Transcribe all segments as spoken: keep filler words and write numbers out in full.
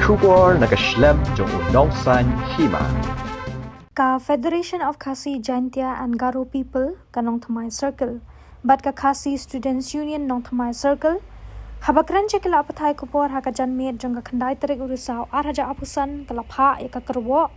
Khubor na ka shlem jong u Nongsaiñ Hima. Ka Federation of Khasi Jaintia and Garo People ka Nongthymmai Circle bad ka Khasi Students Union Nongthymmai Circle, haba kren sha ki lad pathai khubor ha ka janmiet jong ka khyndai tarik u Risaw ar hajar arphew san, ka la phah ïa ka kyrwoh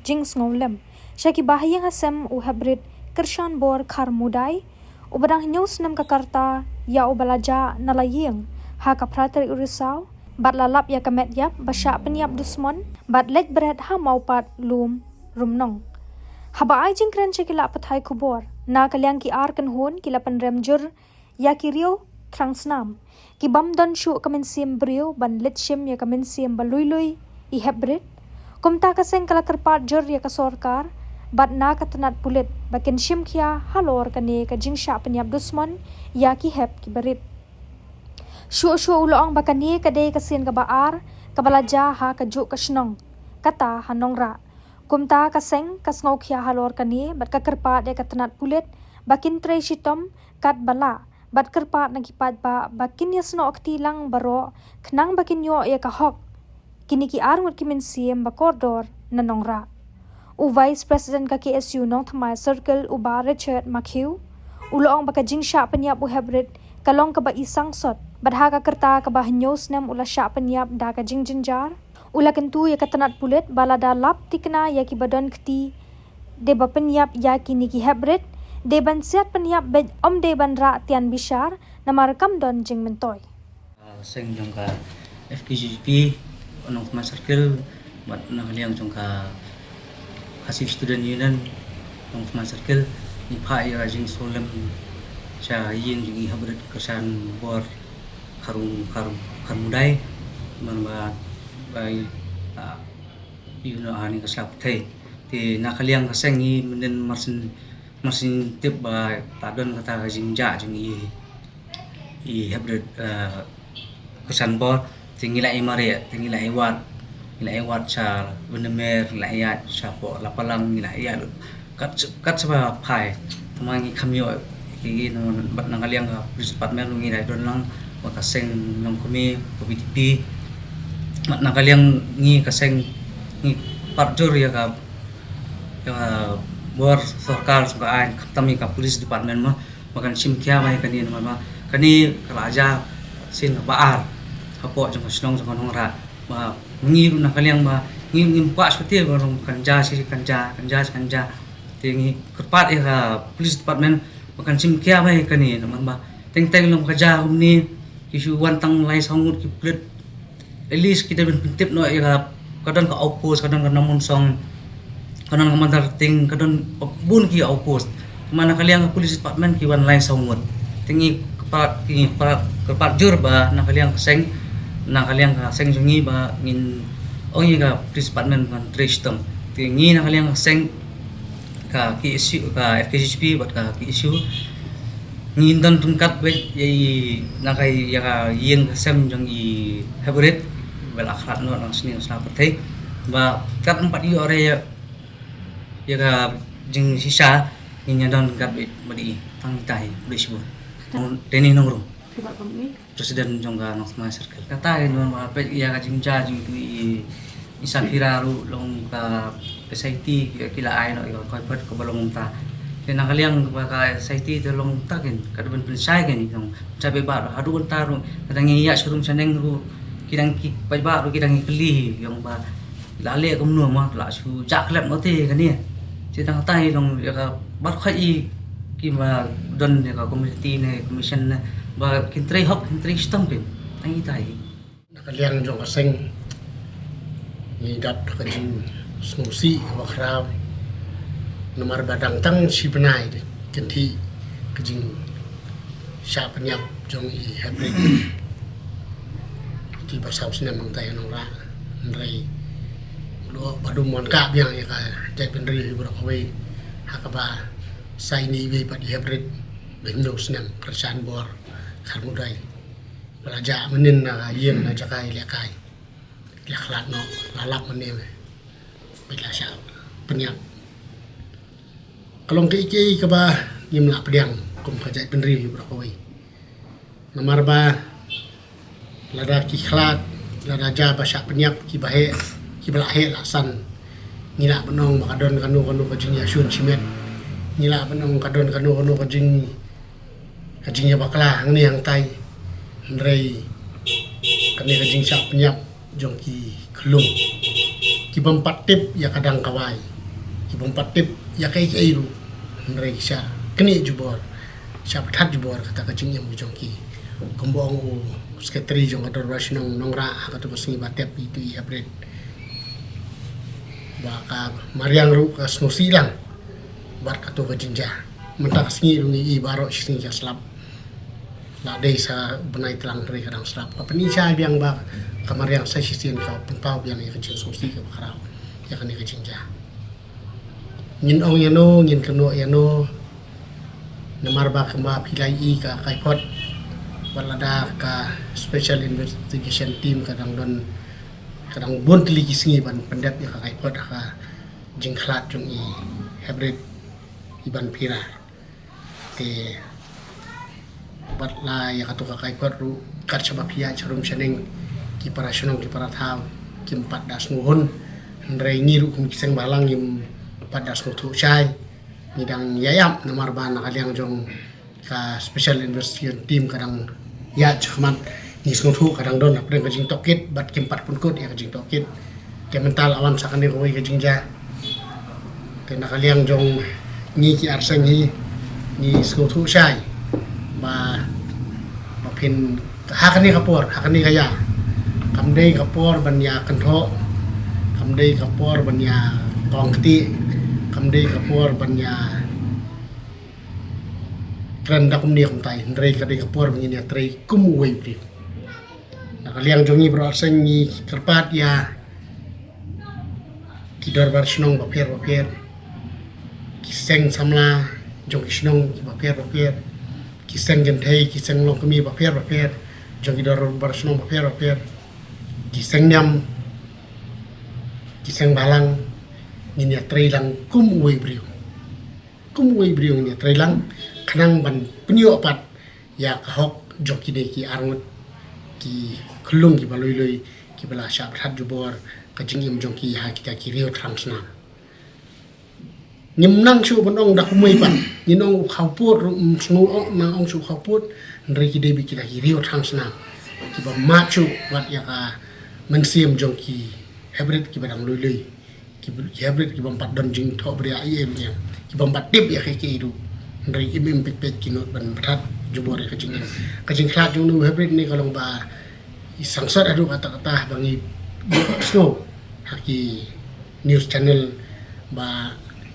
jingsngewlem sha ki bahaïing hasem u Heprit Kyrshanbor Kharmudai, uba dang hynñiew snem ka rta, ïa uba la jah na la ïing ha ka phra tarik u Risaw, bad la lap ïa ka met ïap ba shah pynïap dusmon bad leit bret ha Mawpat Lum Rumnong. Haba ai jingkren sha ki lad pathai khubor, na ka liang ki ar kynhun ki la pynrem jur ïa ki riew thrang snam, ki bym don shuh ka mynsiem briew ban leit shim ïa ka mynsiem ba lui lui i Heprit. Kumta ka seng ka la kyrpad jur ïa ka sorkar bad na ka tnat pulit ba kin shim khia halor kane ka jingshah pynïap dusmon ïa ki hep ki barit. Shuh shuh u la ong ba kane ka dei ka sien kaba ar kaba la jah ha kajuh ka shnong, kata ha Nongrah. Kumta ka seng ka sngew khia halor kane bad ka kyrpad ïa ka tnat pulit ba kin trei shitom katba lah, bad kyrpad na ki paidbah ba kin ïasnoh kti lang baroh khnang ba kin ïoh ïa ka hok kine ki ar ngut ki mynsiem ba kordor na Nongrah. U Vice President ka K S U Nongthymmai Circle, u Bah Richard Makhiew, u la ong ba ka jingshah pynïap u Heprit ka long kaba i sangsot, bad ha ka rta kaba hynñiew snem u la shah pynïap da ka jingjynjar. U la kyntu ïa ka tnat pulit ba lada lap thikna ïa kiba don kti dei ba pynïap ïa kine ki Heprit, dei ban siat pynïap beit, ym dei ban rah tian bishar namar kam don jingmyntoi. Ah, seng jong ka F K J P Nongthymmai Circle bad na ka liang jong ka Khasi Student Union Nongthymmai Circle, ngi phah ïa ka jingsngewlem sha ïing jong i Heprit Kyrshanbor Kharu, Kharu, Kharmudai, man ba, ba, ah, ïa u nonghikai ka sla pyrthei. Te na ka liang ka seng ngi mynnin mar shen, mar shen tip ba la don kata ka jingjah jong i, i Heprit, eh, Kyrshanbor. Te ngi la ïa mareh, te ngi la ïa wad, ngi la ïa wad sha Windermere, ngi la ïa sha pdeng Lapalang, ngi la ïa lut kat, kat shaba phai. Te ma ngi kham ïoh ki, ki, bad na ka liang ka police department ngi la don lang bad ka seng nongkmie ka V D P. Bad na ka liang ngi ka seng ngi pat jur ïa ka, ïa ka bor sorkar jong ka aiñ, khamtam ïa ka police department ma, ba kan shim khia bha ïa kane namar ba kane ka la jia sien ba ar hapoh jong ka shnong jong ka Nongrah. Ba ngi ruh na ka liang ba ngi, ngim kwah shuh te ba long kan jia shi kan jia, kan jia shi kan jia. Te ngi kyrpad ïa ka police department ba kan shim khia bha ïa kane namar ba teng teng long ka jia kumne, ki shu wan tang lai saw ngut ki pulit. At least kita ban pyntip noh ïa ka, ka don ka outpost, ka don ka Nongmynsong, ka don ka Motherting, ka don bun ki outpost. Te ma na ka liang ka police department ki wan lai saw ngut. Te ngi kyrpad, ngi kyrpad, kyrpad jur ba na ka liang ka seng, na ka liang ka seng jong ngi ba ngin ong ïa ka police department ban trei shitom. Te ngi na ka liang ka seng ka K S U, ka F K J P bad ka K S U, ngin don ryngkat beit ïa i, na ka, ïa ka ïing ka sem jong i Heprit ba la khlad noh na ka sniang sla pyrthei. Ba kat ym pat ïoh re ïa, ïa ka jingshisha, ngin ïa don ryngkat beit bad i. Tang ita hi, khublei shibun. Denny Nongrum. President jong ka Nongthymmai Circle. Kata hi, don ba peit ïa ka jingjia jong i, i Safira ruh long ka S I T ki, ki la ai noh ïa ka koi pat kaba long mynta. Te na ka liang ba ka S I T te long mynta kin, ka dei ban pynshai kin, long pynshai paidbah haduh mynta ruh, ka dang ïa sha rum sha neng ruh, ki dang ki paidbah ruh ki dang ïa kylli hi, long ba la leh kumno ma, la shu jah klet mo te kane. Te tang kata hi long ïa ka bar khoit i ki ba don ïa ka committee ne commission ne ba kin trei hok kin trei shitom kin. Tang ita hi. Na ka liang jong ka seng ngi dap da ka jingsngewsih kaba khraw. Namar ba dang tang shi bnai de kynthih ka jing shah pynïap jong i Heprit. Ki ba saw snem nangta ïa Nongrah. Hynrei u lyoh ba dum wan kah biang ïa ka jaitbynriew hi baroh kawei. Ha kaba sa ine iwei pat i Heprit ba hynñiew snem, Kyrshanbor Kharmudai, ba la jah mynnin na ïing na jaka i lehkai. La khlad noh, la lap mynne, bad la shah pynïap. Ka long kaei kaei kaba ngim lah pdiang kum ka jaitbynriew hi baroh kawei. Namar ba lada ki khlad, Lada ja ba shah pynïap ki ba heh, ki ba la heh la san. Ngi lah ban ong ba ka don kano kano ka jingïashun shimet. Ngi lah ban ong ka don kano kano ka jing, ka jingïabakla hangne hangtai. Hynrei kane ka jingshah pynïap jong ki khyllung, ki bym pat tip ïa ka dang ka wai, ki bym pat tip ïa kaei kaei ruh. Hynrei shah knieh jubor, shah pynthat jubor kata ka jingim jong ki. Kumba ong u Secretary jong ka Dorbar Shnong Nongrah ha kato ka sngi ba tep ïa itu i Heprit, ba ka mariang ruh ka sngewsih lang bad kato ka jingjia. Mynta ka sngi ruh ngi i baroh shi sngi ka slap. La dei sa u bnai tlang hynrei ka dang slap. Ka pyni shai biang ba ka mariang sa shisien ka pynpaw biang ïa ka jingsngewsih kaba khraw ïa kane ka jingjia. Ngin ong ïano, ngin kynnoh ïano, namar ba kumba phi la ïohi ka Kaipot, wat lada ka Special Investigation Team ka dang don, ka dang bun tylli ki sngi ban pyndep ïa ka Kaipot ha ka jingkhlad jong i Heprit Ibanpira. Te bad la ïa kato ka Kaipot ruh, kat shaba phi ïaid sharum shaneng, ki para shnong ki para thaw kim pat da sngewhun. Hynrei ngi ruh kum ki seng bhalang ngim pat da sngewthuh shai. Ngi dang ïaid ïap namar ba na ka liang jong ka Special Investigation Team ka dang ïaid shakhmat. Ngi sngewthuh ka dang don hapdeng ka jingtohkit bad kim pat pynkut ïa ka jingtohkit. Te mynta la wan sa kane kawei ka jingjia. Te na ka liang jong ngi ki arseng hi, ngi sngewthuh shai ba, ba phin, ha kane ka por, ha kane ka ïa, kam dei ka por ban ïa kynthoh, kam dei ka por ban ïa kong kti, kam dei ka por ban ïa kren da kumne kumtai, hynrei ka dei ka por ba ngin ïatrei kum uwei u briew. Na ka liang jong ngi baroh arseng ngi kyrpad ïa ki dorbar shnong bapher bapher, ki seng samla jong ki shnong ki bapher bapher, ki seng kynthei, ki seng longkmie bapher bapher jong ki dorbar shnong bapher bapher, ki seng niam, ki seng bhalang, ngin ïatrei lang kum uwei u briew. Kum uwei u briew ngin ïatrei lang khnang ban pynïoh pat ïa ka hok jong kine ki arngut ki khyllung ki ba lui lui, ki ba la shah pynthat jubor ka jingim jong ki ha kita ki riew thrang snam. Ngim nang shuh ban ong da kumwei pat, ngin ong u khaw pud ruh, ym sngew ong, nang ong shuh u khaw pud, hynrei ki dei beit kita ki riew thrang snam ki ba mad shuh wat ïa ka mynsiem jong ki Heprit ki ba dang lui lui. Ki, ki Heprit ki bym pat don jingthoh bria ei ei ruh, ki bym pat tip ïa kaei kaei ruh. Hynrei im im peit peit ki nud ban pynthat jubor ïa ka jingim. Ka jingkhlad jong u Heprit ne ka long ba i sangsot haduh katta katta ba ngi ïohsngew ha ki news channel ba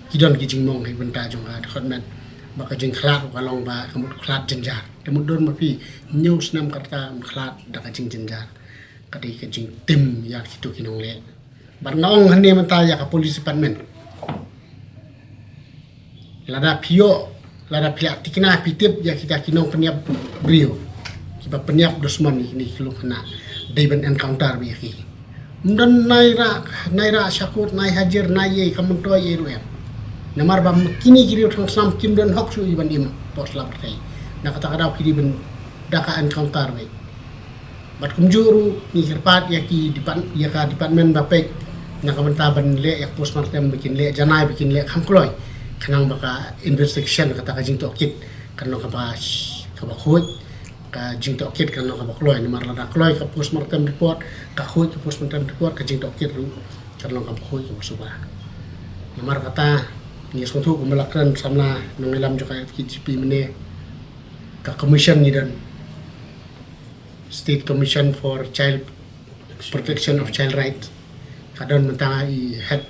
ki don ki jingmong ha ki bynta jong ka dkhot met ba ka jingkhlad ruh ka long ba ka mut khlad jynjar. Te mut don ma phi, hynñiew snem katta khlad da ka jingjynjar. Ka dei ka jingtim ïa kito ki nongleh. Bad nga ong hangne mynta ïa ka police department, lada phi ïoh, lada phi la tikna phi tip ïa kita ki nongpynïap briew ki ba pynïap dusmon ïa kine ki lum khynnah, dei ban encounter beit ïa ki. Ym don nai rah, nai rah shakut, nai hajir, nai ei, kam myntoi ei ruh em. Namar ba kine ki riew thrang snam kim don hok shuh ïa ban im hapoh slap pyrthei. Na kata ka daw phi dei ban da ka encounter beit. Bad kumjuh ruh ngi kyrpad ïa ki depart-, ïa ka department ba peit na ka bynta ban leh ïa ka postmortem, ba kin leh janai, ba kin leh kham kloi, khnang ba ka investigation, kata ka jingtohkit kan long kaba, kaba khuid, ka jingtohkit kan long kaba kloi. Namar lada kloi ka postmortem report, ka khuid ka postmortem report, ka jingtohkit ruh kan long kaba khuid kaba suba. Namar kata ngi sngewthuh kumba la kren samla nongïalam jong ka F K J P mynne, ka commission ngi don, State Commission for Child Protection of Child Rights. Ka don mynta i head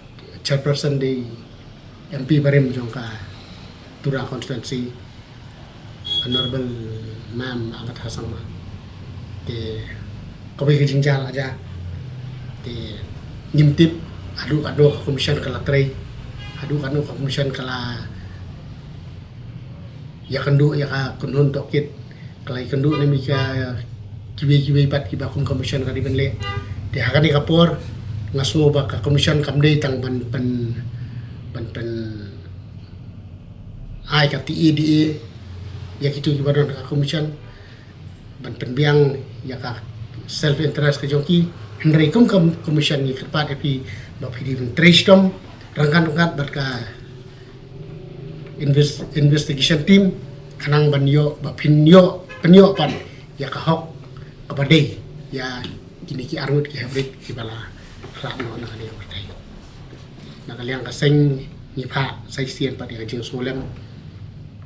chairperson dei M P barim jong ka Tura constituency, Honorable Ma'am Agatha Sangma. Te kawei ka jingjar aja. Te ngim tip haduh katno ka commission ka la trei, haduh katno ka commission ka la ïakynduh ïa ka kynhun tohkit, ka la ïakynduh ne em ïa kiwei kiwei pat kiba kum commission ka dei ban leh. Te ha kane ka por nga sngew ba ka commission kam dei tang ban pyn, ban pyn ai ka T A D A ïa kito kiba don ha ka commission, ban pynbiang ïa ka self interest ka jong ki, Hynrei kum ka commission ngi kyrpad ïa phi ba phi dei ban trei shitom ryngkat ryngkat bad ka invest-, investigation team khnang ban ïoh ba phin ïoh, phin ïoh pat ïa ka hok kaba dei ïa kine ki arngut ki hybrid kiba la khlad noh na kane ka pyrthei. Na ka liang ka seng ngi phah sa shisien pat ïa ka jingsngewlem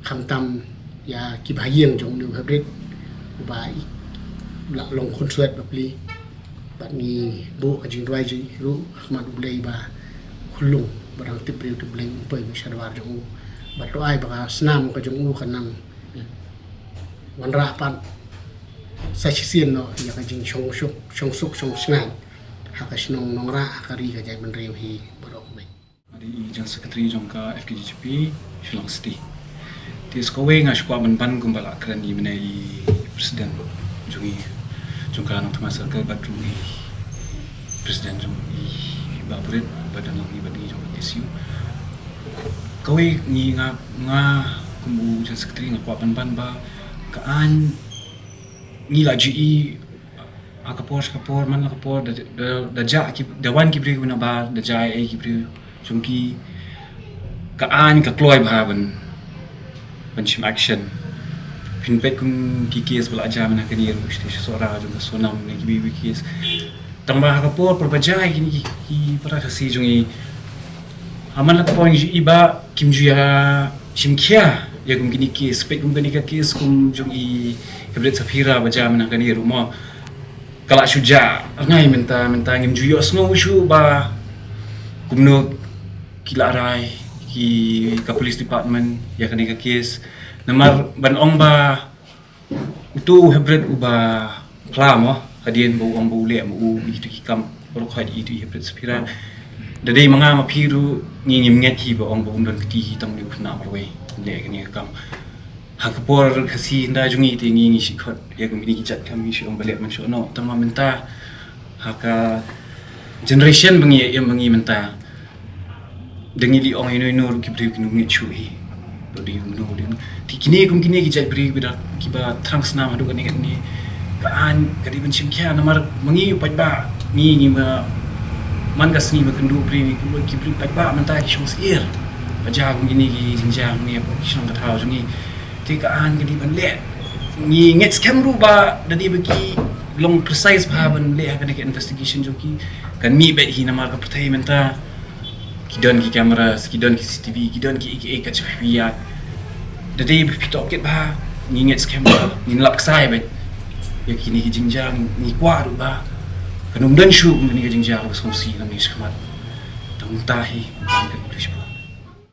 khamtam ïa ki bahaïing jong une u hybrid uba i la long khun suet bapli. Bad ngi buh ka jingduwai jong ngi ruh ha khmat U Blei ba khullung ba dang tip briew tip Blei un poi sha dwar jong u. Bad to ai ba ka snam ka jong u kan nang wanrah pat sa shisien noh ïa ka jingshong suk, shong suk shong sngewbha ha ka shnong Nongrah, ha ka ri ka jaitbynriew hi baroh kawei. Nga dei i General Secretary jong ka F K J G P Shillong City. Te sa kawei nga shu kwah ban ban kumba la kren i mynne i President jong i, jong ka Nongthymmai Circle bad ruh i President jong i Bah Burit ba don lang i bad ngi jong ka K S U. Kawei ngi nga, nga kum u General Secretary nga kwah ban ban ba ka aiñ ngi la ju i ha ka por sha ka por, man la ka por, da, da, da jah ki, da wan ki briew na bar, da jah ei ei ki briew jong ki, ka aiñ ka kloi bha ban, ban shim action. Phin peit kum ki case ba la jah mynne kane ruh sha Sohra jong ka Sonam ne ki biang biang case. Tang ba ha ka por por ba jah kine ki, ki para Khasi jong i, ha man la ka por ngi ju i ba kim ju ïa shim khia ïa kum kine case, peit kum kane ka case kum jong i Hybrid Safira ba jah mynne kane ruh mo. Ka la shu jah rngai mynta, mynta ngim ju ïohsngew shuh ba kumno ki la rai ki ka police department ïa kane ka case. Namar ban ong ba uto u Hybrid uba phla mo, hadien ba u ong ba u leh ma u ïa kito ki kam baroh, ha ïa kito i Hybrid Safira. Da dei ma nga ma phi ruh ngi ngim ngeit hi ba ong ba un don kti hi, tang ba u khynnah marwei leh kane ka kam. Ha ka por Khasi ynda jong ngi te ngi, ngi shu khot ïa kum kine ki jait kam, ngi shu ong ba leh man shu noh. Tang ma mynta ha ka generation ba ngi ïa im ba ngi mynta, da ngi leh ong ïa no ïa no ruh ki briew kin ngeit shuh hi. Ba dei kumno dei. Te kine kum kine ki jait briew kiba da, kiba thrang snam haduh kane kane, ka aiñ ka dei ban shim khia namar ma ngi u paidbah, ngi, ngi ma, man ka sngi ba kynduh briew, ngi kum ki briew paidbah mynta ki shong syier ba jah kum kine ki jingjia ngi ha ki shnong ka thaw jong ngi. Te ka aiñ ka dei ban leh. Ngi ngeit skhem ruh ba da dei ba ki long precise bha ban leh ha kane ka investigation jong ki. Kan mih beit hi namar ka pyrthei mynta ki don ki cameras, ki don ki C C T V, ki don ki, ki, ki, ka chah phi ïa. Da dei ba phi tohkit bha, ngi ngeit skhem ba ngin lap ksai beit ïa kine ki jingjia. Ngi kwah ruh ba kan ym don shuh kine ki jingjia kaba sngewsih na ngi shakhmat. Tang mynta hi ban ka khublei shibun.